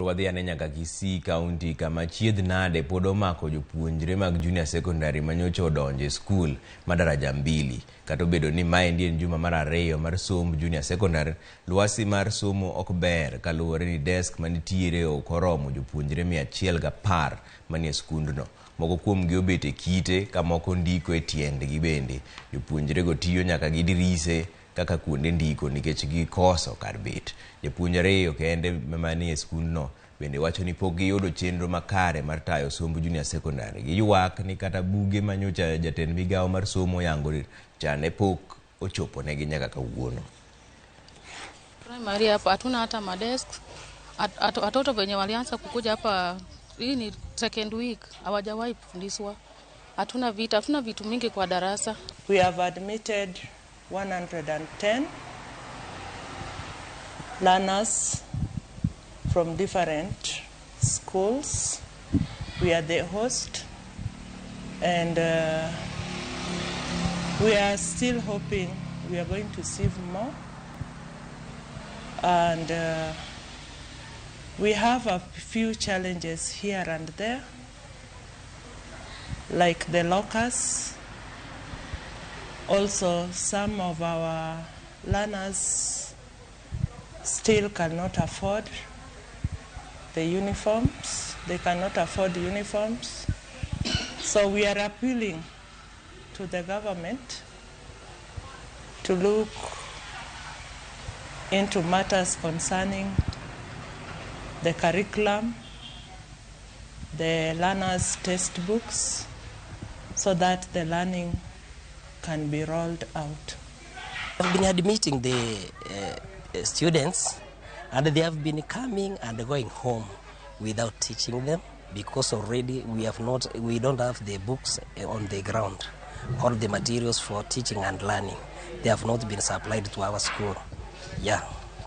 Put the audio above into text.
Wadhi ane nyaka Kisii County kama chiedh nade pod omako jopuonjre mag junior secondary manyocha odonjo e skul ma daraja mbili. Kata obedo ni maendi en juma mar ariyo mar somb junior secondary, lwasi mar somo ok ber kaluwore ni desk manitiere ok oromo jopuonjre 110 manie skundno. Moko kuomgi obet e kite ka moko ndiko e tiendgi bende. Jopuonjrego tiyo nyaka gi dirise kaka kuonde ndiko nikech gikoso kar bet. Jopuonj ariyo kende manie skundno bende wacho ni pok giyudo chenro makare mar tayo somb junior secondary. Giywak ni kata buge manyocha jatend migawo mar somo oyango cha ne pok ochopo negi nyaka kawuono. Primary hapa hatuna hata madesk. Watoto venye walianza kukuja hapa, hii ni second week, hawajawahi kufundishwa. Hatuna vita, hatuna vitu mingi kwa darasa. We have admitted 110 learners from different schools. We are the host, and we are still hoping we are going to receive more. And we have a few challenges here and there, like the lockers. Also, some of our learners still cannot afford the uniforms. They cannot afford uniforms. So we are appealing to the government to look into matters concerning the curriculum, the learners' textbooks, so that the learning can be rolled out. I've been admitting the students, and they have been coming and going home without teaching them, because already we have not, we don't have the books on the ground or the materials for teaching and learning. They have not been supplied to our school. Yeah.